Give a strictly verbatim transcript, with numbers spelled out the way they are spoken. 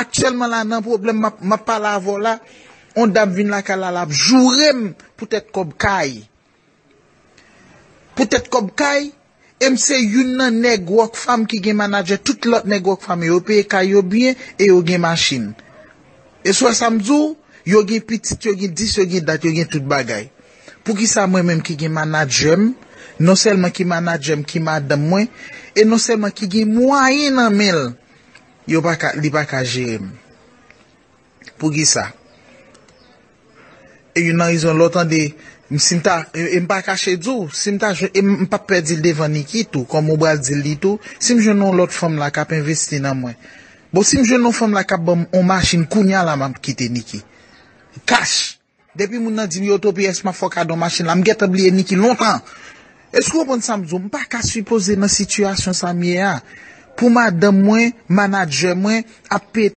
Aktyèlman la nan pwoblèm, m ap, m ap pale avè w la, yon dam vin lakay la, l ap joure m poutèt kòb kay. Poutèt kòb kay, e m se youn nan nèg Rockfam ki gen manadjè, tout lòt nèg Rockfam yo peye kay yo byen e yo gen machin. E sou sa m di w, yo gen pitit, yo gen dis, yo gen dat, yo gen tout bagay. Poukisa mwen menm ki gen manadjè m, non sèlman ki manadjè m, ki madanm mwen, e non sèlman ki gen mwayen nan men l, yo pa ka, li pa ka jere m? Poukisa? E youn nan rezon lè w tande, m, si m ta, e, e m pa kache di w, si m ta jwenn, e m, m p ap pè di l devan Niki tou, kòm ou pral di l li tou, si m jwenn yon lòt fanm la k ap envesti nan mwen. Bon, si m jwenn yon fanm la k ap ban m yon machin kounya la, m ap kite Niki. Kach. Depi moun nan di m yo T P S, m ap fè w kado machin la, m gentan bliye Niki lontan. Èske w konprann sa m di w? M pa ka sipoze nan sitiyasyon sa m ye a. Pou madanm mwen, manadjè mwen, ap peye